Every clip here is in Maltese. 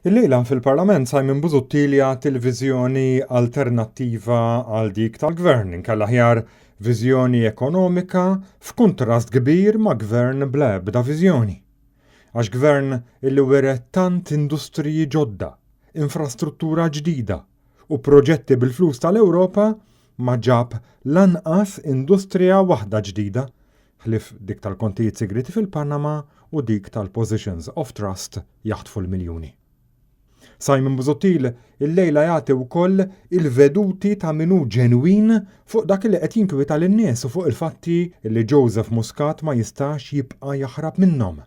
Illejla fil-Parlament Simon Busuttil jagħti l-viżjoni alternattiva għal dik tal-Gvern, inkella aħjar viżjoni ekonomika f'kuntrast kbir ma' Gvern bla ebda viżjoni. Għax Gvern illi wiret tant industriji ġodda, infrastruttura ġdida u proġetti bil-flus tal-Ewropa ma ġab lanqas industrija waħda ġdida, ħlief dik tal-kontijiet sigrieti fil-Panama u dik tal-positions of trust jaħtfu l-miljuni. Simon Busuttil illejla jagħti wkoll il-veduti ta' min hu ġenwin fuq dak li qed jinkwieta lin-nies u fuq il-fatti li Joseph Muscat ma jistax jibqa' jaħrab minnhom.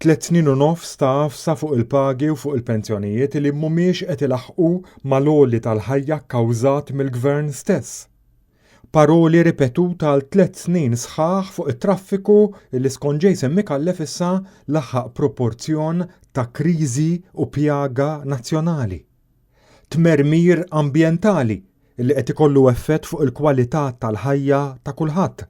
Tliet snin u nofs ta' għafsa fuq il-pagi u fuq il-pensjonijiet li mhumiex qed ilaħħqu mal-għoli tal-ħajja kkawżat mill-Gvern stess. Paroli ripetuta għal tliet snin sħaħ fuq it-traffiku li skont Jason Micallef issa laħaq proporzjon ta' kriżi u pjaga nazzjonali. Tmermir ambjentali li qed ikollu effett fuq il-kwalità tal-ħajja ta' kulħadd.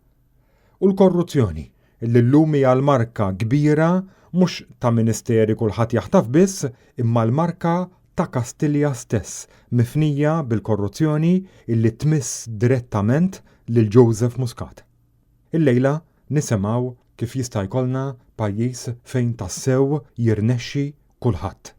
U l-korruzzjoni, li llum hija l-marka kbira mhux ta' ministeri kulħadd jaħtaf biss imma l-marka ta' Kastilja stess mifnija bil-korruzzjoni illi tmiss direttament lil Joseph Muscat. Illejla nisimgħu kif jista' jkollna pajjiż fejn tassew jirnexxi kulħadd.